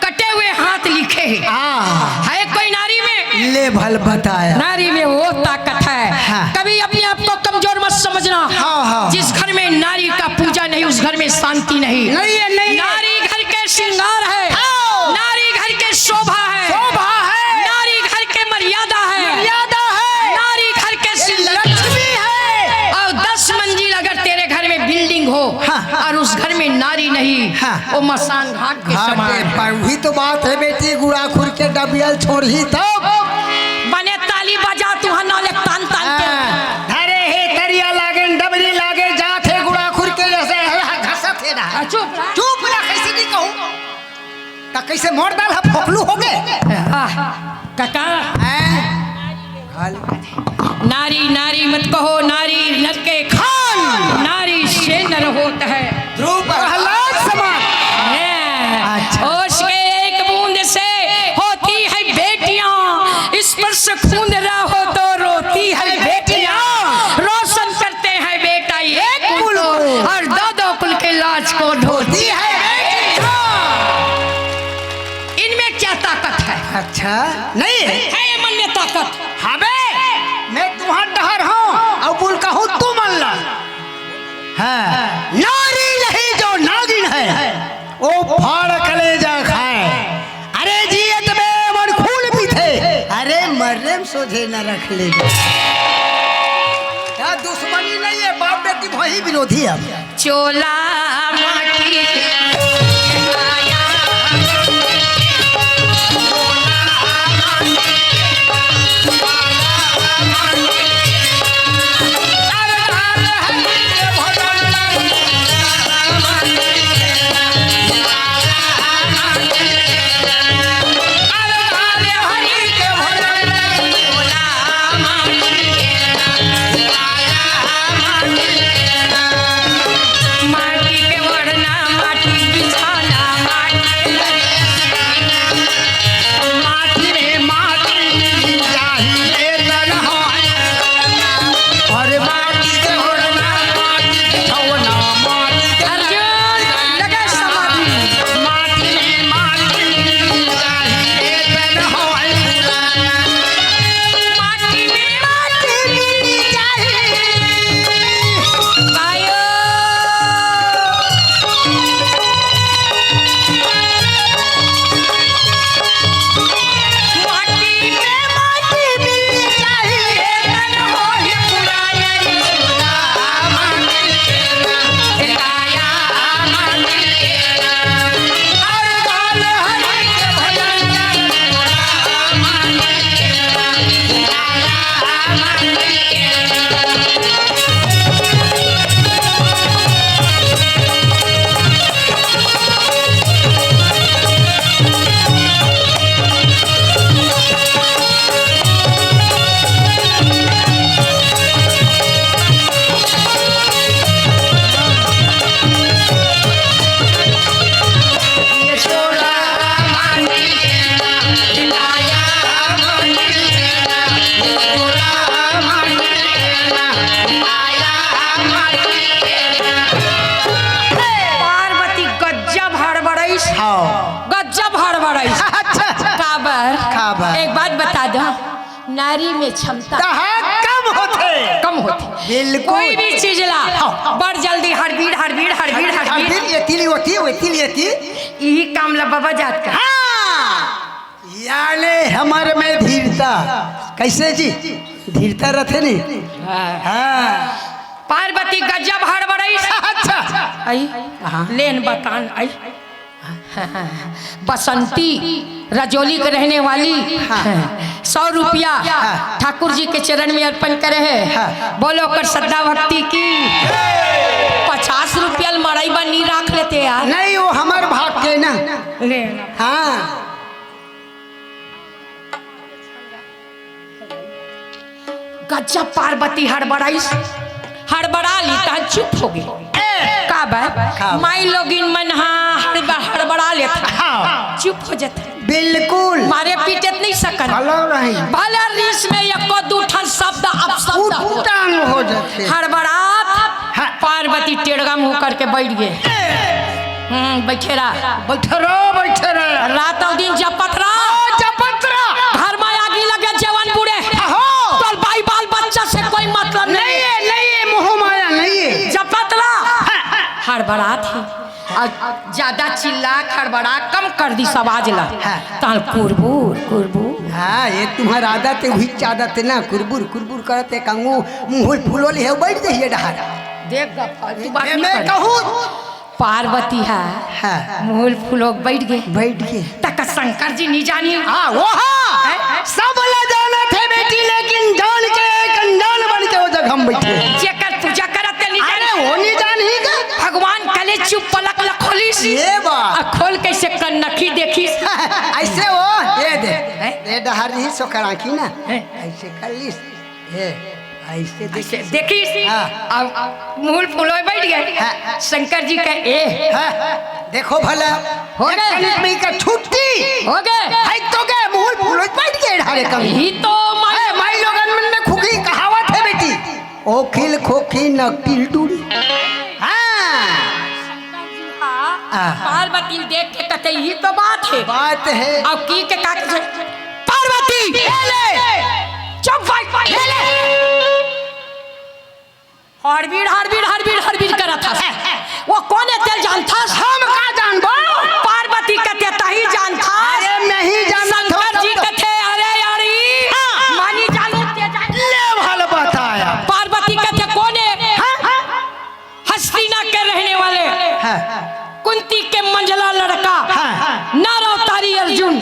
कटे हुए हाथ लिखे हैं। हाँ। है कोई नारी में? ले भल बताया। नारी में वो ताकत है। हाँ। कभी अपने आप को कमजोर मत समझना। हाँ, हाँ। जिस घर में नारी का पूजा नहीं, उस घर में शांति नहीं। नहीं है, नहीं है। नारी घर के श्रृंगार है। हाँ। नारी घर के शोभा है। शोभा है। नारी घर के मर्यादा है। मर्यादा है। नारी घर के ये लक्ष्मी है। और दस मंजिल अगर तेरे घर में बिल्डिंग हो, हाँ। और उस घर में नारी नहीं, हाँ। वो मसान घाट के हाँ, समान। पर वही तो बात है बेटी, गुड़ाखुर के डबियल छोड़ही तब। बने ताली बजा तुहर नाव ले तान तान के। हाँ, धरे हे तरिया लागे, डबरी लागे, जात हे गुड़ाखुर के जैसे घसत हे ना। आ, चुप। चुप ना, कैसे नहीं कहूँ? त कैसे मोर दाल ह फोकलू हो गे? आह, काका। हैं? नारी, नारी मत कहो, नारी नर के खान, नारी से नर होत है। ध्रुव प्रहलाद समान। हैं। अच्छा। ओस के एक बूंद से होती है बेटियां, स्पर्श खूंद रहो तो रोती है बेटियां। रोशन करते हैं बेटा एक कुल को, और दो दो कुल के लाज को ढोती है बेटियां। इनमें क्या ताकत है? अच्छा, नहीं है। है ये मन में ताकत। हाँ बे, मैं तुम्हार डहर हूँ, अउ बोल कहूँ तू मन ला। हाँ, नारी नहीं जो नागिन है, वो फाड़ कलेजा खाए। अरे जियत में मन खून पीथे, अरे मरने में सोझे न रख ले। क्या दुश्मनी नहीं है, बाप बेटी वही विरोधी है। चोला माटी पार्वती गजब हड़बड़ाइस। हाँ। गजब हड़बड़ाइस। अच्छा, अच्छा। काबर? काबर? एक बात बता दो, नारी में क्षमता कहाँ कम होथे? कम होथे। बिल्कुल। कोई भी चीज ला, हाँ। बड़ जल्दी हड़बीड़, हड़बीड़, हड़बीड़, हड़बीड़। हड़बीड़, ये तिली होती, वो तिली होती। यही काम ला बाबा जात का। हाँ। याने हमर में धीरता। कइसे जी? धीरता रथे नी। हाँ। हाँ। पार्वती गजब हड़बड़ाइस। अच्छा। आई, हाँ। लेन बतान आई। बसंती रजौली के रहने वाली, हाँ। सौ रुपया, हाँ। ठाकुर जी के चरण में अर्पण करे हे। हाँ। बोलो कर श्रद्धा भक्ति की। पचास रुपया ल मड़ई बर नी राख लेते यार। नहीं, वो हमर भाग के ना। ले। हाँ। गजब पार्वती हड़बड़ाइस, हड़बड़ा ली तहन चुप हो गे। ए! का बा? का बा? माई लोगिन मन हा हड़बड़-, हड़बड़ा लेत हा। हाँ। चुप हो जात हा। बिल्कुल। मारे पीटे त नहीं सकन। भला नहीं। भला रीस में एको दू ठन शब्द अपशब्द हो। उठान हो जाथे। हड़बड़ात हाँ। पार्वती टेड़गा मुंह करके बैठ गे। ए! हम्म, बैठे रह। बैठे रह, बैठे रह। रात अउ दिन जपत रह। हाँ, जपत रह। घर में आगी लगे, जवान बूड़े। हाँ। तोर बाई बाल बच्चा से कोई मतलब नहीं। नहीं है, नहीं है, मोह माया नहीं है। जपत रह। हाँ, हाँ। हड़बड़ात हे। अउ ज्यादा चिल्ला, हड़बड़ा, कम कर दिस आवाज ला। हाँ। तहन कुरबुर, कुरबुर। हाँ, ये तुम्हार आदत है, वही आदत है ना, कुरबुर, कुरबुर करत हे, कंगू, मुंह फुलोल हे, बैठ जाइए डहार। देख गप, तू बात ए, नहीं मैं कर। कहूँ, पार्वती हा हाँ। मुंह फुलो के बैठ गे। बैठ गे। तक शंकर जी नहीं जानी। हाँ, वो हाँ। हैं? सब ला जानत हे बेटी, लेकिन जान के एक अनजान बन के वो जगह में बैठे। जेकर पूजा करत ते नहीं अरे, जानी। वो नहीं जानी का? भगवान कले चुप पलक ल खोलिस। ये बात। आ खोल के से कनखी देखिस। ऐसे वो, ये दे। हैं? ये डहर नहीं सोकर आँखी ना। हैं? ऐसे कर लिस। ए, ऐसे ऐसे देखिस। देखिस? हाँ। अब मुंह फुलोय बैठ गे। हाँ। शंकर जी कहे, "ए।" हाँ, देखो भला, हो एक गए। कनिक में का छुट्टी। हो गए। है तो गए, मुंह फुलोय बैठ गे ढारे कम। ही तो माई ए, माई लोगन मन में खुखी कहावत है बेटी, "ओखिल खोखी नकिल टूरी।" हाँ। शंकर जी हा हाँ। पार्वती देख के कथे, "यही तो बात है।" बात है। अब की के का कथे, पार्वती! ले ले। चुप भाई, ले ले। हड़बीड़, हड़बीड़, हड़बीड़, हड़बीड़ करत हस। वो कोन ए तेला जानथस? हम का जानबो? पार्वती कथे तही जानथस। अरे नहीं जानत शंकर जी कथे, "अरे यारी, हाँ। मानी जानू ते जान।" ले भल बताया। पार्वती कथे कोन ए? हाँ? हस्तिना के रहने वाले हाँ। कुंती के मंझला लड़का हाँ। नर अवतारी अर्जुन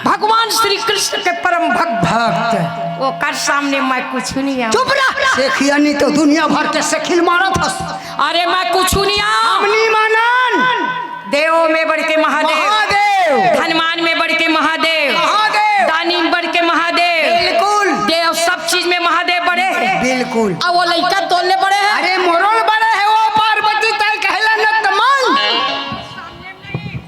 भगवान श्री कृष्ण के परम भक्त। भक्त। ओकर सामने मैं कुछ नहीं आऊं। चुप रह। सेखिया नहीं तो दुनिया भर के सेखिल मारत हस। अरे मैं कुछ नहीं आऊं। हम नहीं मानन। देवों में बढ़ के महादेव। महादेव। धनवान में बढ़ के महादेव। महादेव। दानी में बढ़ के महादेव। बिल्कुल। देव सब चीज में महादेव बड़े हैं। बिल्कुल। अब वो लइका तोले बड़े हैं। अरे मोरोल बड़े है वो पार्वती तय कहला न तमन।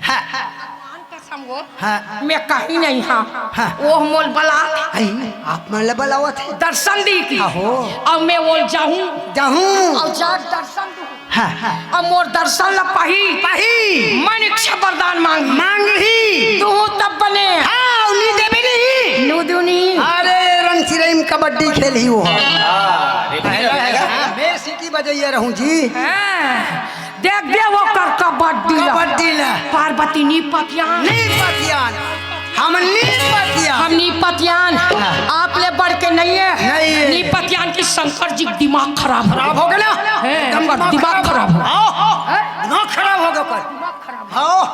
हाँ। भगवान कसम वो। हाँ। मैं कहीं नहीं हाँ। हाँ। वो मोल बला। आई, आप मन ल बलावत है। दर्शन दी की। आहो। अब मैं वो जाहूँ। जाहूँ। और जाके दर्शन दूँ। हाँ, हाँ। अब मोर दर्शन ल पाही। पाही। मन इच्छा वरदान मांगी। मांगही। तू तब बने। हाँ, उन्हीं देवे नहीं। नू दुनी। अरे, रंग सिरई में कबड्डी खेलही वो। हाँ, हाँ, मैं सीटी बजैया रहूं जी। हाँ, देख दे वो कर कबड्डी ला। कबड्डी ला। पार्वती नी पतियान। नी पतियान। हम नी पतियान। हम नी पतियान। हाँ। आप ले बढ़ के नहीं है। नहीं है। नी पतियान की शंकर जी दिमाग खराब हो खराब हो गया ना? है, एकदम दिमाग दिमाग खराब खराब हो। हो। आओ। हैं? दिमाग खराब हो गया पर। आओ।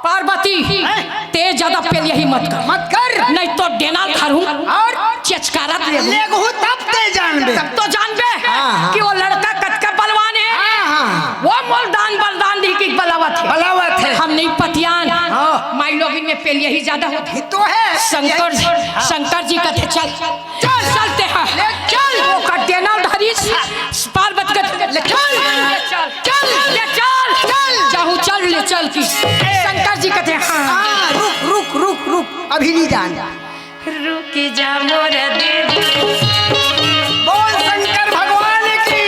पार्वती, हैं? ते ज्यादा पेलियाही मत कर। मत कर। नहीं तो डेना धरूं। और? चचकारत लेगहूं। लेगहूं तब ते जानबे। तब तो जानबे हाँ, हाँ। कि वो लड़का कतका बलवान है। हाँ, हाँ। वो मोल दान बलदान दी की बलावत है। बलावत है। हम नहीं पतियान। हाँ। माई लोगिन में पेलियाही ज्यादा होती। ये तो है। शंकर, हाँ। शंकर जी कथे चल। चल। चलते हैं। ले चल। वो कटे ना धरी। पार्वती कथे ले चल। ले चल। चल। ले चल। चल। जाहू चल ले चल की। शंकर जी कथे हाँ। हाँ, रुक, रुक, रुक, रुक। अभी नहीं जान। रुक जा मोर देव। बोल शंकर भगवान की।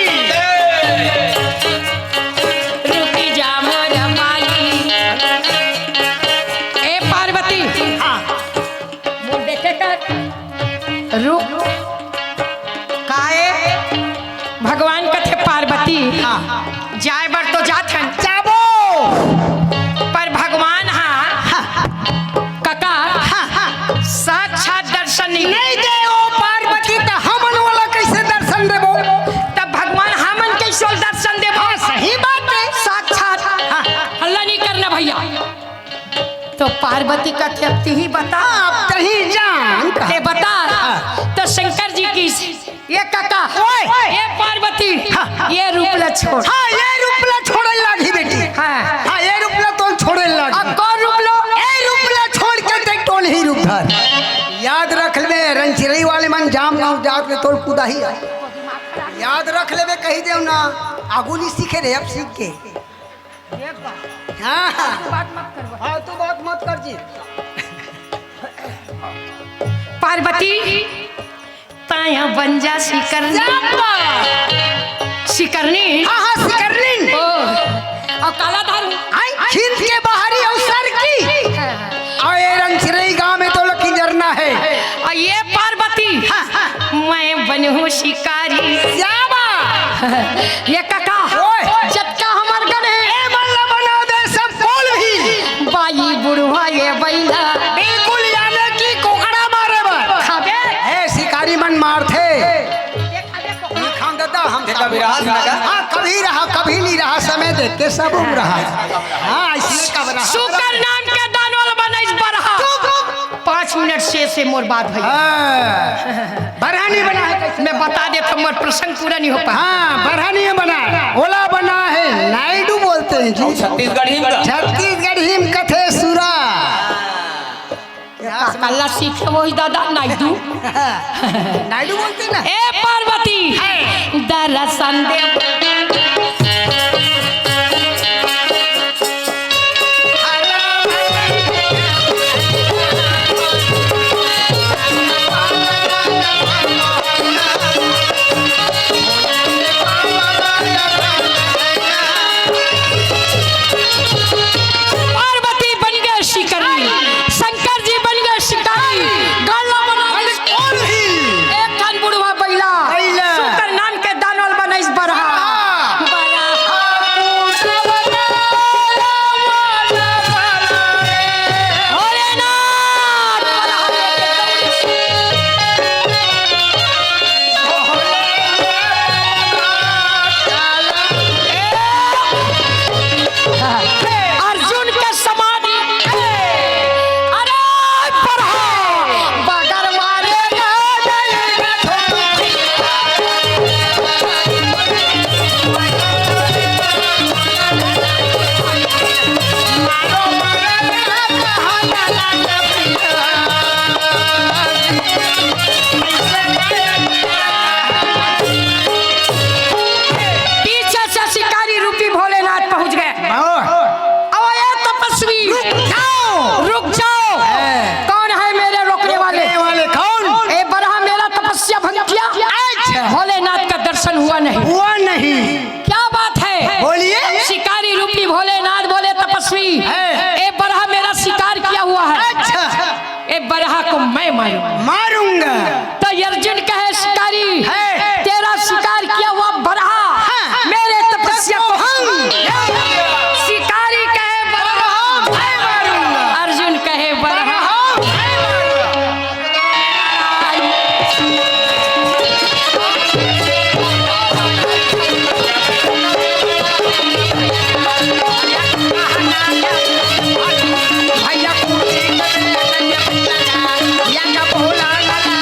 रुक जा मोर माली। ए पार्वती। हाँ। वो देखे कर। रुक। काए? भगवान कथे पार्वती, हाँ। जाए बर तो जात हन। जाबो। पर भगवान हा, हाँ। कका, हाँ। तो पार्वती कथे, "अब तिही बता।" हाँ, अब तही जान। ते बता। हाँ। तो शंकर जी की, "ये काका, ओए। ये पार्वती, हाँ, हाँ। ये रूप ला छोड़।" हाँ, ये रूप ला छोड़े लागही बेटी। हाँ। हाँ, ये रूप ला तोल छोड़े लागही। अब कौन रूप लो? ये रूप ला छोड़ के देख, तोल ही रूप धर। याद रख लेबे, रंगचिरई वाले मन जाम गाँव जात ले तोल कुदाही। याद रख लेबे, कही देव ना, आगू नी सीखे रे, अब सीख के। देख बा। हाँ, हाँ। तू बात मत कर बा। हाँ, तू बात मत कर जी। पार्वती, ताया बन जा शिकरनी। श्यामा। शिकरनी। हाँ, हाँ, शिकरनी। ओ, और काला धारू। आई, खींच के बाहरी अवसर की। हाँ, हाँ। और ये रंगचिरई गांव में तो लकी जरना है। और ये पार्वती। हाँ, हाँ। मैं बनहूँ शिकारी। श्यामा। ये काका, ओए। जतका हमर गढ़ हे। ए, मल्ला बना दे सब बोल भी। बाई बुढ़वा ये बैला। बिल्कुल, याने कि कोकड़ा मारे बर। खाबे। ए, शिकारी मन मारथे। ये खाबे कोकड़ा। ये खान दादा, हम ये सब कभी रहा था का? हाँ, कभी रहा, कभी नहीं रहा, समय देख के सब उम्र रहा। हाँ, इसमें कब रहा? शुकर नाम के दानोल बनइस बरहा। चुप। पाँच मिनट से, से मोर बात भैया। हाँ। बरहा नहीं बना है कैसे? मैं बता देता हूँ, मोर प्रसंग पूरा नहीं हो पाया। हाँ, बरहा नहीं बना, ओला बना है, नायडू बोलते हैं जी। छत्तीसगढ़ी में का? छत्तीसगढ़ी में कथे सुरा। का-, कल्ला सीखे वही दादा, नायडू। नायडू बोलते हैं ना? ए पार्वती, है। दर्शन दे। पार्वती बन गए शिकारी, शंकर जी बन गए शिकारी, गल्ला बना दे। अरे कौन ही? एक ठन बुढ़वा बैला, बैला। शुकर नाम के दानोल बनइस बरहा। हाँ। बरहा। भोलेनाथ। अर्जुन के समाधि। अरे बरहा, बगर मारे ना। पीछे से शिकारी रूपी भोलेनाथ पहुंच गए। आओ। अब ये तपस्वी, रुक जाओ। रुक जाओ। हैं। कौन है मेरे रोकने वाले? रोकने वाले कौन? ए बरहा, मेरा तपस्या भंग किया। अच्छा। भोलेनाथ का दर्शन हुआ नहीं। हुआ नहीं। क्या बात है? बोलिए। शिकारी रूपी भोलेनाथ बोले, तपस्वी, हैं। ए बरहा, मेरा शिकार किया हुआ है। अच्छा। ए बरहा को मैं मारूंगा। मारूंगा। तो अर्जुन कहे, शिकारी, है। तेरा शिकार किया हुआ बरहा, हाँ। मेरे तपस्या को भंग। शिकारी कहे, बरहा, मैं मारूंगा। अर्जुन कहे, बरहा, बरहा, मैं मारूंगा। भैया कुर्सी पे या का भोला लाला।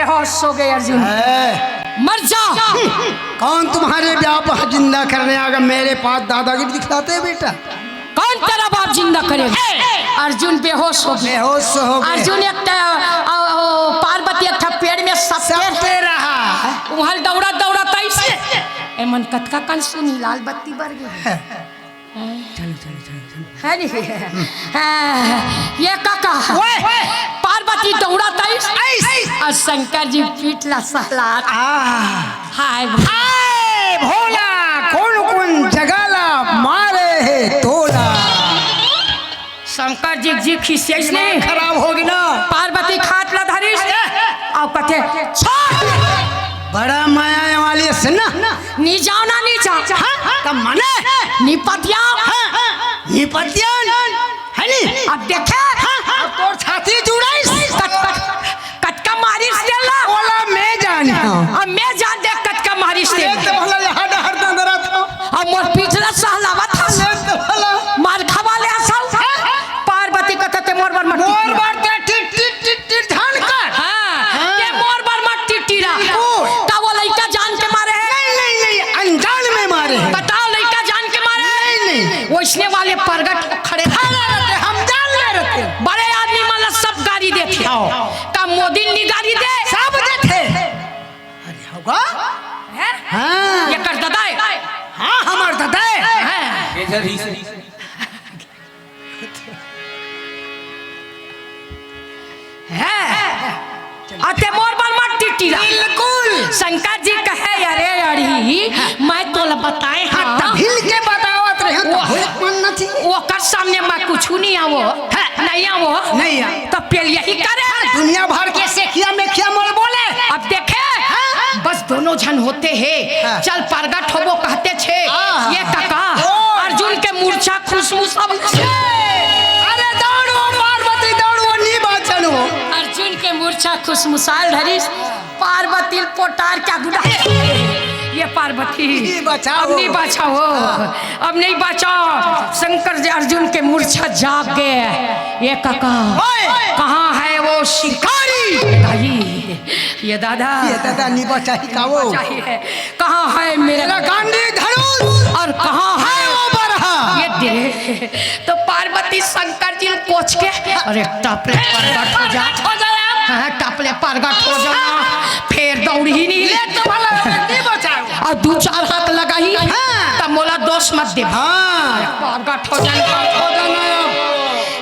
बेहोश हो गए अर्जुन। है। मर जा। कौन तुम्हारे बाप जिंदा करने आएगा? मेरे पास दादागिरी दिखलाते हैं बेटा। कौन तेरा बाप जिंदा करेगा? अर्जुन बेहोश हो गए। बेहोश हो गए। अर्जुन एक ठ-, अ, अ, पार्वती एक ठा पेड़ में सपटे सपटे रहा। वहाँ दौड़ा दौड़ा तैसे। ए मन कतका कन सुनी लाल बत्ती बर गई। चलो, चलो, चलो, चलो। है नी? हाँ, ये काका। ओए! पार्वती दौड़ा तैस। ऐस। और शंकर जी पीठ ला सहलात। आ। हाय भो- हाय भोला, कौन कौन जगाला मारे है तोला। शंकर जी जी खिसियाइस ने। दिमाग खराब हो गया ना। पार्वती खात ला धरिस। ए! और कथे, "छोड़।" बड़ा माया वाली है, सुन ना। नी जाओ ना, नी जाओ। हाँ, हाँ, तब मने? निपतिया। हाँ, हाँ, निपतिया। है नी? अब देखे? हाँ, हाँ, अब तोर छाती जुड़ाइस। कत-, कत-, कतका मारिस तेला। ओला मैं जानी हूँ। अब मैं जान दे कतका मारिस अरे तेला। तो भला यहाँ डहर दंदरा था। अब मोर पीछला सहलावत हस। अरे तो भला। मार खवा ले हस। पार्वती कथे ते मोर बर मत मोर टिटिरा। बर ते टिट, टिट, टिट, टिट, ढान कर। हाँ, हाँ। ते मोर बर मत टिटिरा। ओ। का वो लइका जान के मारे है? नहीं, नहीं, नहीं, अनजान में मारे हैं। बताओ, लइका जान के मारे है? नहीं, नहीं। वैसने वाले प्रगट खड़े खड़े रहते, हम जान ले रहते। बड़े आदमी मन ला सब गारी देथे। हाँ। का मोदी नी गारी दे? सब देथे। अरे होगा? हैं? हाँ। ये कर दादा है। हाँ, हमार दादा है। हैं? इधर ही से। है। अते मोर बर मत टिटिरा। बिल्कुल। शंकर जी कहे, "अरे अड़ी, मैं तोला बताए हाँ, हाँ।" तभिल के बतावत रहे, तो वो, होए मन न थी। ओकर सामने मैं कुछ नहीं आवो। है। नहीं आवो। नहीं आ। तो पेल यही करे। दुनिया भर के सेखिया में खिया मोल बोले। अब देखे, हाँ। बस दोनों झन होते हैं। हाँ। चल प्रगट होबो कहते छे। हाँ। ये काका, ओ। अर्जुन के मूर्छा खुशबू सब। अरे दौड़ो पार्वती, दौड़ो, नी बाचन हो। अर्जुन के मूर्छा खुशमुसाल धरिस, पार्वती पोटार क्या गुदा। ये पार्वती, नी बचाओ। अब नी बचाओ। हाँ। अब नहीं बचाओ। शंकर जी अर्जुन के मूर्छा जाग गए। ये काका, ओए। कहाँ है वो शिकारी? भाई, ये दादा। ये दादा नी बचाई का वो। चाहिए। कहाँ है मेरा मेरा गांडी धनुष और कहाँ है है वो बरहा? ये दे। तो पार्वती शंकर जी कोच के, "अरे टपले प्रगट हो जा।" प्रगट हो जाए आप। हाँ, टपले प्रगट हो जा। फिर दौड़ी नहीं। ले तो भला नी बचाओ। और दो चार हाथ लगाई। हाँ। तब मोला दोष मत दे। हाँ। प्रगट हो जा। प्रगट हो जा ना।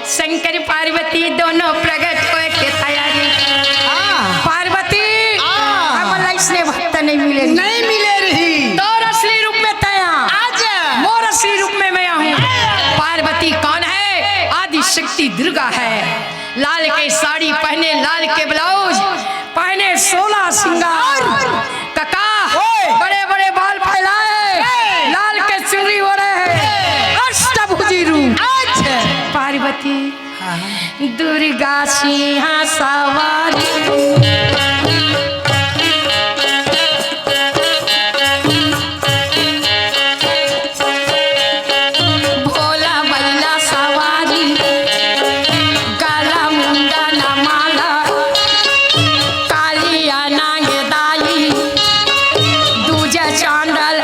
शंकर पार्वती दोनों प्रगट होए के तैयारी। हाँ। पार्वती, हाँ। हमला इसने भक्त नहीं मिले। नहीं मिले रही। तोर असली रूप में तया। आज। मोर असली रूप में मैं हूँ। पार्वती कौन है? आदि शक्ति दुर्गा है। लाल के साड़ी पहने, लाल के ब्लाउज पहने, सोलह सिंगार। काका, ओए। बड़े बड़े बाल फैलाए, ए। लाल के चुनरी ओढ़े है, ए। अष्टभुजी रूप। अच्छा। पार्वती, हाँ। दुर्गा सिंह सवारी। भोला बैला सवारी, गला मुंडा न माला, कालिया नांगे दाई, दूजा चांडल।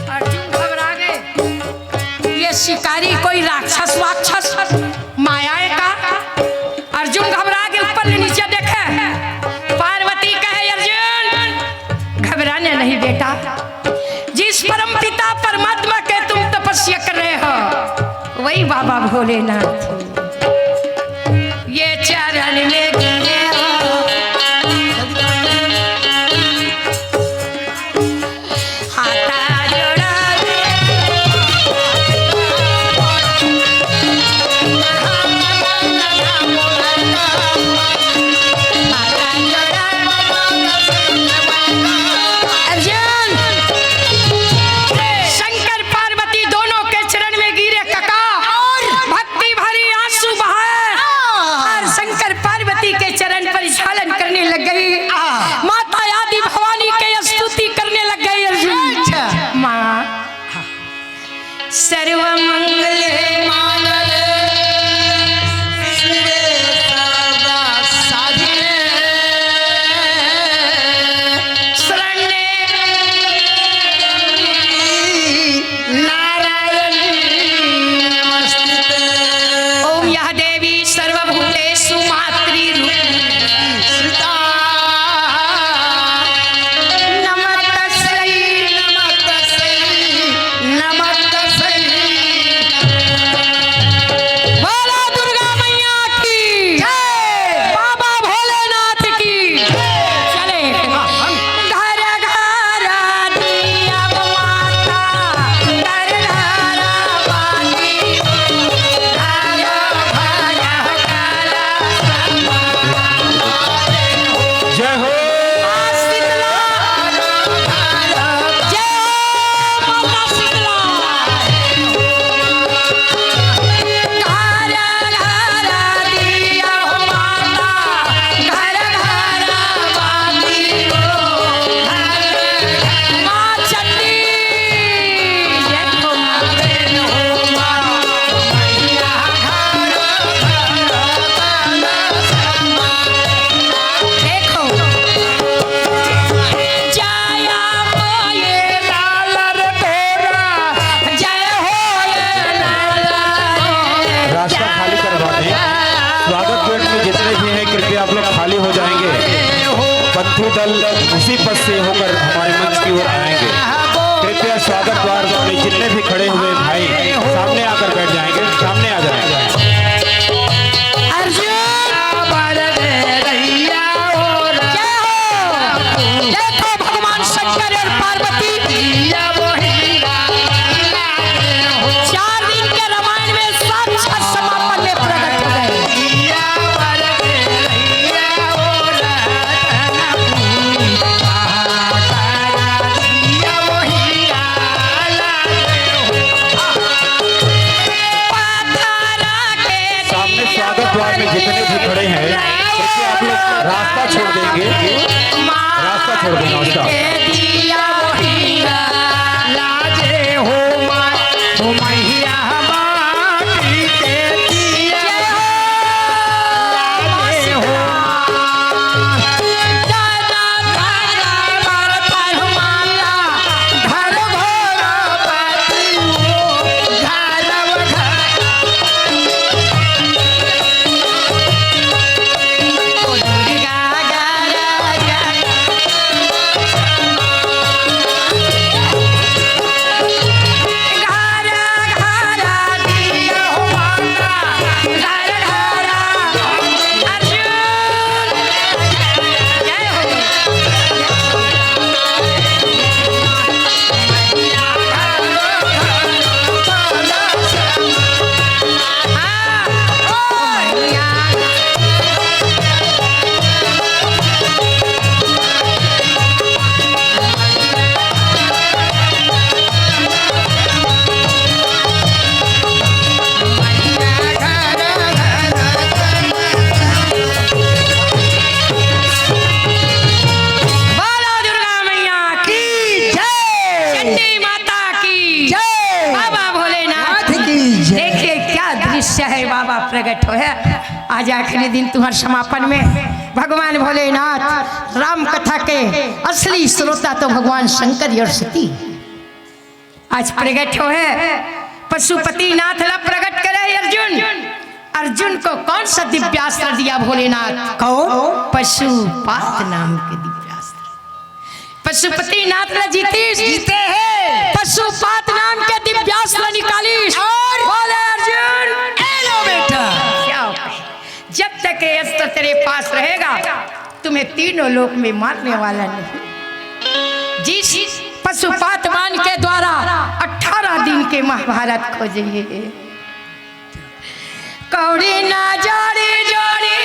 अर्जुन घबरा गए। ये शिकारी कोई राक्षस वाक्षस माया है का? अर्जुन घबरा के ऊपर ले नीचे देखे। पार्वती कहे, "अर्जुन, घबराने नहीं बेटा, जिस परम पिता परमात्मा के तुम तपस्या कर रहे हो, वही बाबा भोलेनाथ।" ये चरण में गिरे हो। हाथा जोड़ा। अर्जुन, शंकर पार्वती दोनों के चरण में गिरे कका। और भक्ति भरी पंथी दल उसी पथ से होकर हमारे मंच की ओर आएंगे। कृपया स्वागत द्वार में जितने भी खड़े हुए भाई सामने आकर बैठ जाएंगे, सामने आ जाएंगे। अर्जुन! जय हो! देखो भगवान शंकर और पार्वती चार दिन के रामायण में साक्षात समापन में प्रकट हो गए। सामने स्वागत द्वार में जितने भी खड़े हैं, देखिए, आप लोग रास्ता छोड़ देंगे, रास्ता छोड़ देना उसका। बोलो दुर्गा मैया की जय। चंडी माता की जय। बाबा भोलेनाथ नाथ की जय। देखिए क्या दृश्य है बाबा प्रकट हो है। आज आखिरी दिन तुम्हारे समापन में भगवान भोलेनाथ राम कथा के असली श्रोता तो भगवान शंकर और सती। आज प्रकट हो है पशुपति नाथ ला प्रकट करे अर्जुन। अर्जुन को कौन सा दिव्यास्त्र दिया भोलेनाथ? कौन? पशुपात नाम के दिव्यास्त्र। पशुपति नाथ ला जीतीस, जीते हैं। पशुपात नाम के दिव्यास्त्र निकालीस। और बोले अर्जुन, ए लो बेटा। क्या हो? जब तक ये अस्त्र तेरे पास रहेगा, तुम्हें तीनों लोक में मारने वाला नहीं। जिस पशुपात बाण के द्वारा अठारह दिन के महाभारत खोजे, कौड़ी ना जोड़ी जोड़ी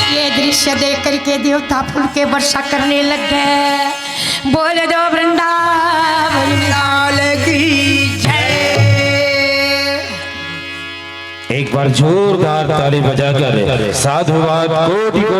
ये दृश्य देख करके देवता फूल के वर्षा करने लग गए। बोल दो वृंदावन लाल की जय। एक बार जोरदार ताली बजाकर साधुवाद कोटि कोटि